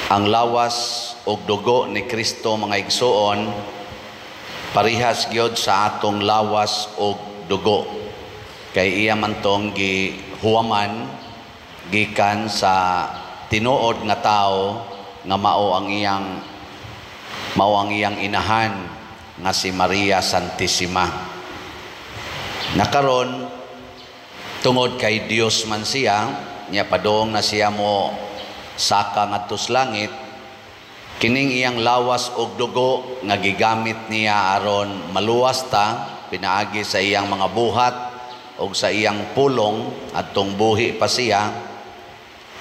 Ang lawas og dugo ni Kristo, mga igsuon, parihas gyud sa atong lawas og dugo. Kay iya man tong gihuwaman gikan sa tinuod nga tao nga mao ang iyang inahan nga si Maria Santissima. Nakaron, tungod kay Dios man siya, nya padung na siya mo saka ngadto sa langit, kining iyang lawas og dugo nga gigamit niya aron maluwas ta pinaagi sa iyang mga buhat og sa iyang pulong adtong buhi pa siya,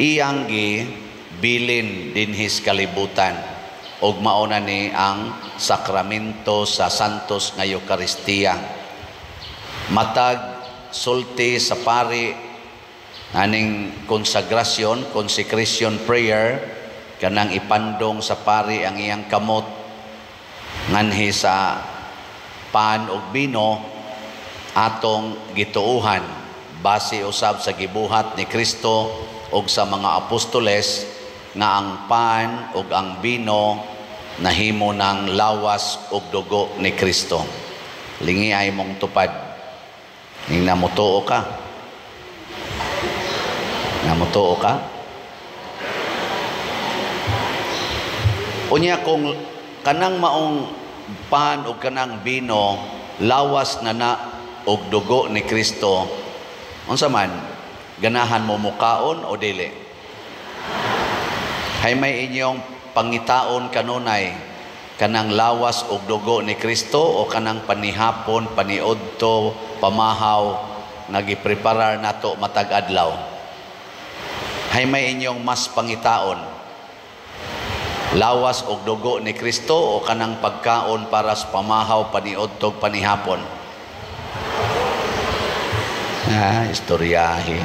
iyang gibilin dinhi sa kalibutan og mao na ni ang sakramento sa Santos nga Eukaristiya. Matag sulti sa pari aning konsagrasyon, consecration prayer, kanang ipandong sa pari ang iyang kamot nganhi sa pan ug bino, atong gituuhan base usab sa gibuhat ni Kristo ug sa mga apostoles nga ang pan ug ang bino nahimo ng lawas ug dugo ni Kristo. Lingi ay mong tupad. Ning namutuo ka. Namutuo ka? Unya kung kanang maong pan o kanang bino, lawas na na og dugo ni Kristo, unsa man, ganahan mo mukaon o dili? Hay may inyong pangitaon kanunay, kanang lawas og dugo ni Kristo o kanang panihapon, paniudto, pamahaw nga gipreparar nato matag adlaw? Hay may inyong mas pangitaon, lawas og dugo ni Kristo o kanang pagkaon para sa pamahaw, paniudtog, panihapon? Ah, istoryahe.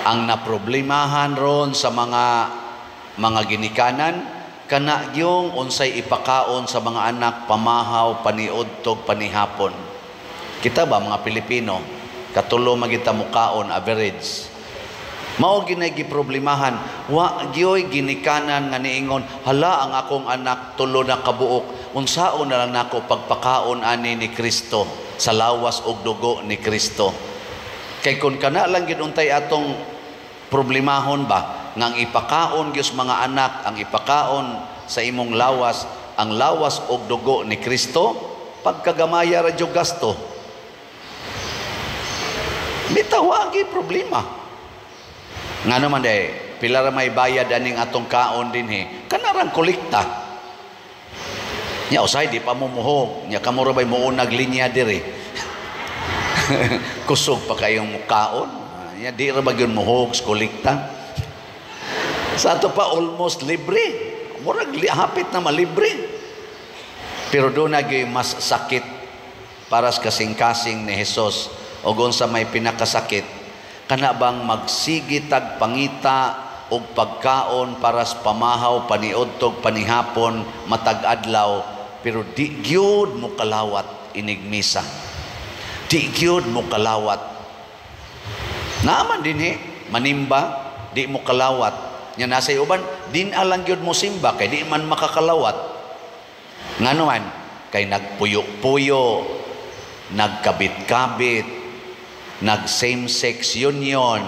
Ang naproblemahan ron sa mga ginikanan, kana yung unsay ipakaon sa mga anak pamahaw, paniudtog, panihapon. Kita ba mga Pilipino, katulo magita mukaon average. Mao ginay giproblemahan, wa gyoy ginikanan nga niingon, "Hala, ang akong anak tulo na kabuok, unsaon na lang nako pagpakaon ani ni Kristo sa lawas ug dugo ni Kristo?" Kay kun kana lang gid untay atong problemahon ba, nga ang ipakaon gyud mga anak, ang ipakaon sa imong lawas, ang lawas ug dugo ni Kristo, pagkagamaya ra jud gasto. Bitaw wa gyud problema. Nga naman day, pila ra may bayad aning atong kaon dinhi, kanarang kolekta. Nya usay di pa mo muhog, nya kamo ra bay muunag linya diri. Kusog pa kayong mukaon. Nya di ra ba gyud muhog sa kolekta. Sa ato pa almost libre. Murag hapit na malibre. Pero doon na gyud mas sakit para sa kasing-kasing ni Jesus o unsa may pinakasakit, kana bang magsigitag pangita og pagkaon para sa pamahaw, paniudtog, panihapon, matag adlaw, pero di gyud mo kalawat inig misa. Di gyud mo kalawat. Naaman dinhi manimba, di mo kalawat. Nya nasa uban, din alang gyud mo simba kay di man makakalawat. Ngano man kay nagpuyo-puyo, nagkabit-kabit, nag same-sex union,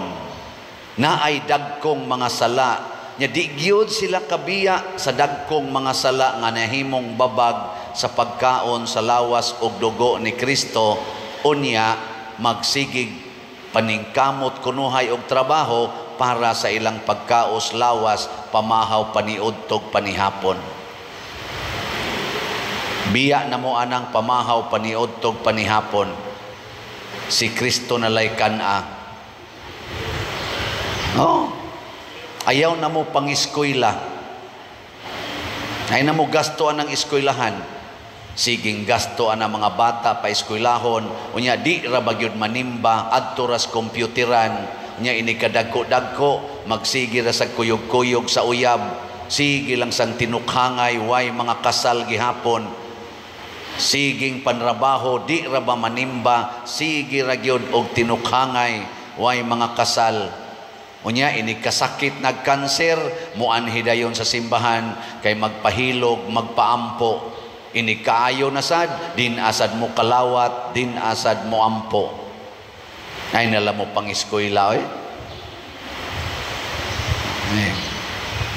naay dagkong mga sala. Nya di gyud sila kabiya sa dagkong mga sala nga nahimong babag sa pagkaon sa lawas ug dugo ni Kristo. Unya magsigig paningkamot kunuhay og trabaho para sa ilang pagkaos lawas pamahaw, paniudtog, panihapon. Biya na mo anang pamahaw, paniudtog, panihapon. Si Kristo nalay kan-a. Oh. Ayaw na mo pangiskwela. Ay na mo gasto anang eskwelahan. Siging gasto ang mga bata pa eskwelahon. Unya di ra ba gyud manimba adto ras kompyuteran. Unya ini kadagko-dagko magsige ra sa kuyog-kuyog sa uyab. Sige lang sang tinukhangay, way mga kasal gihapon. Siging panrabaho, di ra ba manimba, sige ra gyud og tinukhangay, way mga kasal. Unya inig kasakit, nagkanser, muanhi dayon sa simbahan kay magpahilog, magpaampo. Inig kaayo na sad, din asad mo kalawat, din asad mo ampo. Ay nala mo pang eskwela oy. Eh.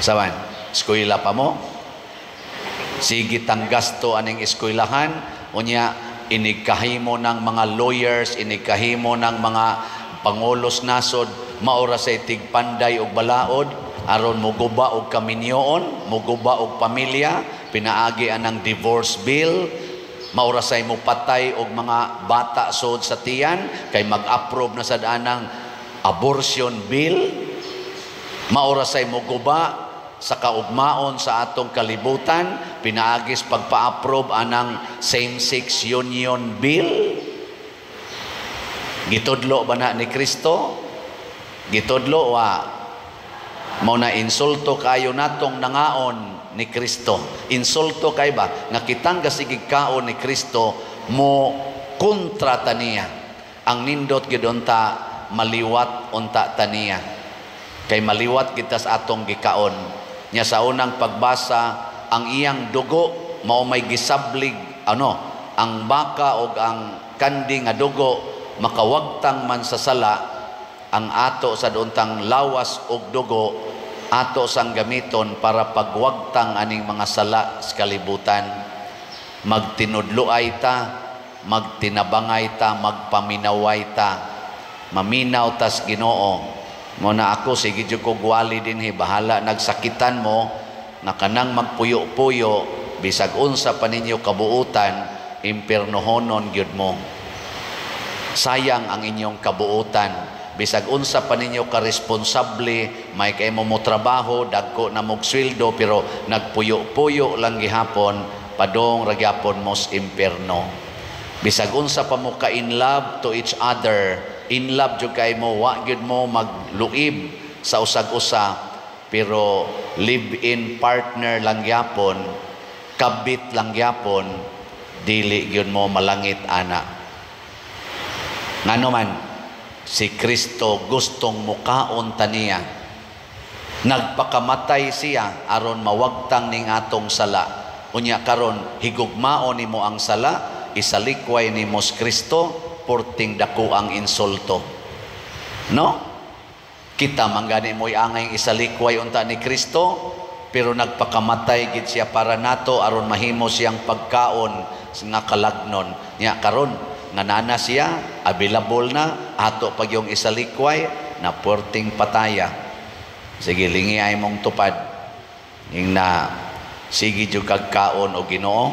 Saban, eskwela pa mo? Sige tang gasto aning eskwelahan, unya inigkahimo ng mga lawyers, inigkahimo ng mga pangulos nasod, maura sa tigpanday og balaod aron muguba og kaminyoon, muguba og pamilya, pinaagi anang divorce bill, maura say mo patay og mga bata sod sa tiyan kay mag-approve na sad anang abortion bill, maura say muguba sa kaugmaon sa atong kalibutan, pinaagis pagpa-approve anang same-sex union bill. Gitudlo ba na ni Kristo? Gitudlo wa? Mao na insulto kayo natong nangaon ni Kristo. Insulto kay ba nga kitang gasigig kaon ni Kristo mo kontra taniya. Ang nindot gyud unta maliwat unta taniya. Kay maliwat kita sa atong gikaon. Nya sa unang pagbasa, ang iyang dugo mao may gisablig, ano, ang baka og ang kanding nga dugo makawagtang man sa sala, ang ato sa untang lawas og dugo ato sang gamiton para pagwagtang aning mga sala sa kalibutan. Magtinudloay ta, magtinabangay ta, magpaminaway ta, maminaw tas Ginoo. Mo na ako sige jud ko gwali dinhi, bahala nagsakitan mo nga kanang magpuyo-puyo bisag unsa pa ninyo kabuutan, impiernohonon gyud mo. Sayang ang inyong kabuutan. Bisag unsa pa ninyo ka responsable, may kay mo mo trabaho, dagko na mog sweldo, pero nagpuyo-puyo lang gihapon, padong ra gyapon mos impierno. Bisag unsa pa mo ka in love to each other, in love jud kay mo, wa gyud mo magluib sa usag-usa, pero live-in partner lang gyapon, kabit lang gyapon, dili gyud mo malangit ana. Ngano man si Kristo gustong mukaon taniya. Nagpakamatay siya aron mawagtang ning atong sala. Unya karon higugmaon nimo ang sala, isalikway nimo si Kristo, porting dako ang insulto. No? Kita man gani mo'y angay isalikway unta ni Kristo, pero nagpakamatay gid siya para nato aron mahimo siyang pagkaon nga kalagnon. Nya karon nga nana siya, available na, ato pag yung isalikway, na porting pataya. Sige, lingi ay mong tupad. Yung na, sige jud kag kaon o Ginoo.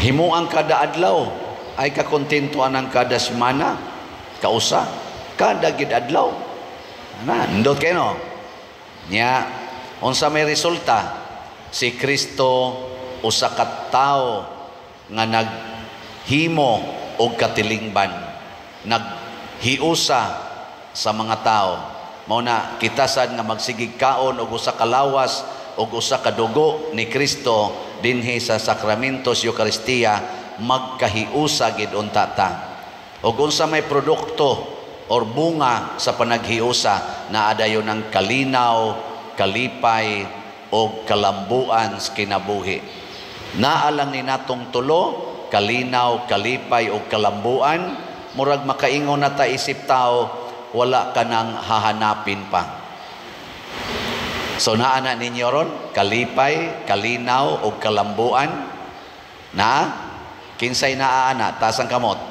Himuang kada adlaw, ay kakontento anang kada semana, kausa, kada gid adlaw. Ana, ndot kay no. Nya, unsa may resulta? Si Kristo usa ka tawo nga naghimo og katilingban, naghiusa sa mga tao. Mao na kita sad nga magsigig kaon og usa ka lawas og usa ka dugo ni Kristo dinhi sa sakramento sa Eukaristiya, magkahiusa gid unta ta. Og unsa may produkto or bunga sa panaghiusa, naa dayon ang kalinaw, kalipay og kalambuan sa kinabuhi. Naa lang ni natong tulo, kalinaw, kalipay og kalambuan, murag makaingon na ta isip tao, wala ka nang hahanapin pa. So naa na ninyo ron, kalipay, kalinaw og kalambuan. Na kinsay naa ana, taas ang kamot.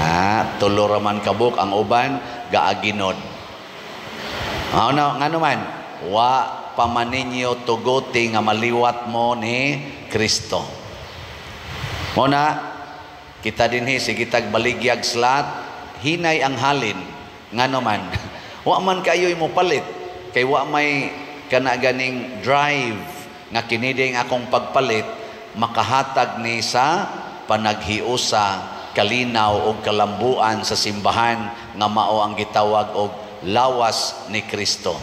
Ah, tulo raman kabuk, ang uban gaaginod. Ano ngano man, wa pa man ninyo tuguti nga maliwat mo ni Kristo. Mo na kita dinhi sige tag baligyag slat, hinay ang halin. Ngano man, wa man kayo'y mo palit kay wa may kana ganing drive nga kiniding akong pagpalit makahatag ni sa panaghiusa, kalinaw og kalambuan sa simbahan nga mao ang gitawag og lawas ni Kristo.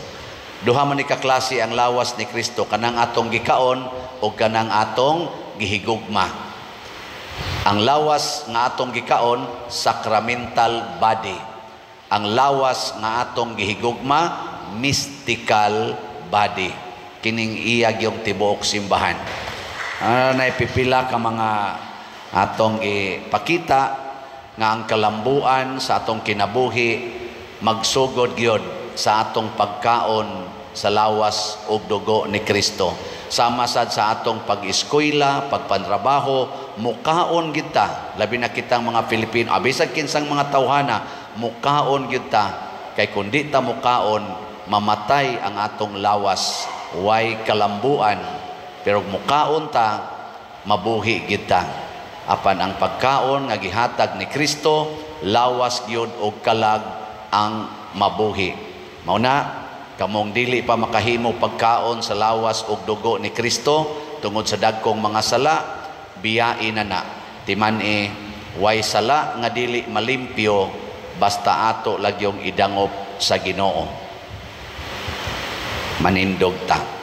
Duha man ni kaklase ang lawas ni Kristo, kanang atong gikaon o kanang atong gihigugma. Ang lawas nga atong gikaon, sacramental body. Ang lawas nga atong gihigugma, mystical body. Kining iya gyung tibuok simbahan. Ano na pipila ka mga atong gipakita nga ang kalambuan sa atong kinabuhi magsugod gyud sa atong pagkaon sa lawas ug dugo ni Kristo. Sama sad sa atong pag-eskwela, pagpantrabaho, mukaon kita, labi na kitang mga Pilipino, abisag kinsang mga tawhana, mukaon gyud ta, kay kun di ta mukaon, mamatay ang atong lawas, way kalambuan. Pero mukaon ta, mabuhi gyud ta. Apan ang pagkaon nga gihatag ni Kristo, lawas gyud og kalag ang mabuhi. Mao na kamong dili pa makahimo pagkaon sa lawas ug dugo ni Kristo tungod sa dagkong mga sala, biyain na na. Timan-i, way sala nga dili malimpyo basta ato lagyong idangop sa Ginoo. Manindog ta.